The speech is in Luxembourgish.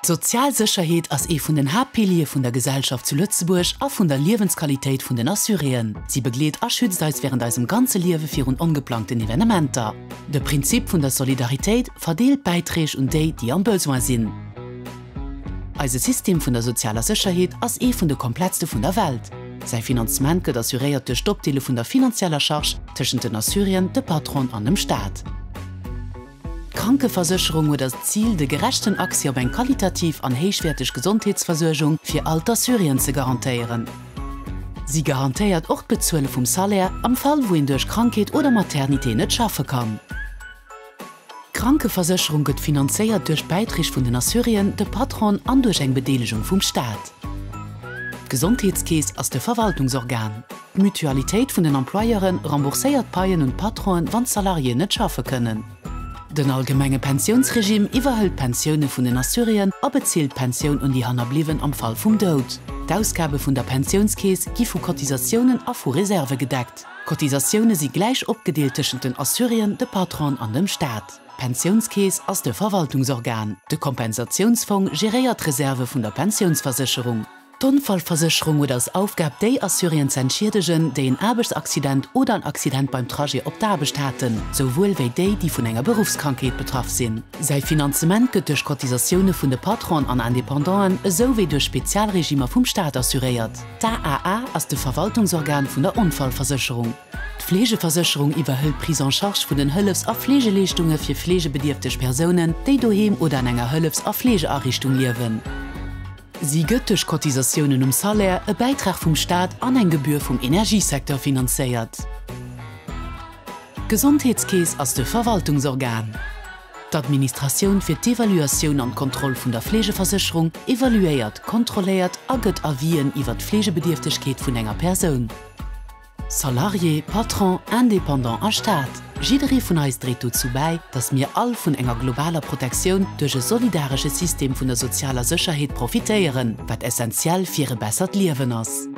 D'sozial Sécherheet ass ee vun den Haaptpiliere vun der Gesellschaft zu Lëtzebuerg a vun der Liewensqualitéit vun den Assuréen. Si begleet a schützt eis wärend eisem ganze Liewe virun ongeplangten Evenementer. De Prinzip vun der Solidaritéit verdeelt d'Bäiträg un déi, déi am Besoin sinn. Eise System vun der sozialer Sécherheet ass ee vun de komplettste vun der Welt. Säi Finanzement gëtt assuréiert duerch d'Opdeele vun der finanzieller Charge tëschent den Assuréen, de Patronen an dem Staat. D'Krankeversécherung huet als Zil, de gerechten Accès op eng qualitativ an héichwäerteg Gesondheetsversuergung fir all d'Assuréen ze garantéieren. Si garantéiert och d'Bezuele vum Salaire am Fall wou een duerch Krankheet oder Maternité net schaffe kann. D'Krankeversécherung gëtt finanzéiert duerch d'Bäiträg vun den Assuréen, de Patronen an duerch eng Bedeelegung vum Staat. D'Gesondheetskeess ass de Verwaltungsorgan. D'Mutualitéit vun den Employeure rembourséiert d'Paien un d'Patronen, wann d'Salariéen net schaffe kënnen. Den allgemenge Pensiounsregime iwwerhëlt d'Pensioune vun den Assuréen a bezilt d'Pensioun un déi Hannerbliwwen am Fall vum Doud. D'Ausgabe vun der Pensiounskeess gi vu Cotisatiounen a vu Reserve gedeckt. D'Cotisatioune si gläich opgedeelt tëschent den Assuréen, de Patronen an dem Staat. D'Pensiounskeess ass de Verwaltungsorgan. De Kompensatiounsfong geréiert d'Reserve vun der Pensiounsversécherung. D'Onfallversécherung huet als Aufgab déi Assuréen z'entschiedegen, déi en Aarbechtsaccident oder en Accident beim Trajet op d'Aarbecht haten, souwuel wéi déi, déi vun enger Beruffskrankheet betraff sinn. Säi Finanzement gëtt duerch Cotisatioune vun de Patronen an Independanten esou wéi duerch Spezialregimer vum Staat assuréiert. D'AAA ass de Verwaltungsorgan vun der Onfallversécherung. D'Fleegeversécherung iwwerhëlt d'Prise en charge vun den Hëllefs a Fleegeleeschtunge fir fleegebedierfteg Persounen, déi doheem oder an enger Hëllefs a Fleegeariichtung liewen. Si gëtt duerch Cotisatiounen um Salaire, e Bäitrag vum Staat an eng Gebühr vum Energiesecteur finanzéiert. D'Gesondheetskeess ass de Verwaltungsorgan. D'Administratioun fir d'Evaluatioun an d'Kontroll vun der Fleegeversécherung evaluéiert, kontrolléiert a gëtt Avisen iwwer d'Fleegebedierftegkeet vun enger Persoun. Salarié, Patron, Indépendant a Staat, jidderee vun eis dréit dozou bäi, datt mir all vun enger globaler Protektioun duerch e solidaresche System vun der sozialer Sécherheet profitéieren, wat essentiell fir e bessert Liewen ass.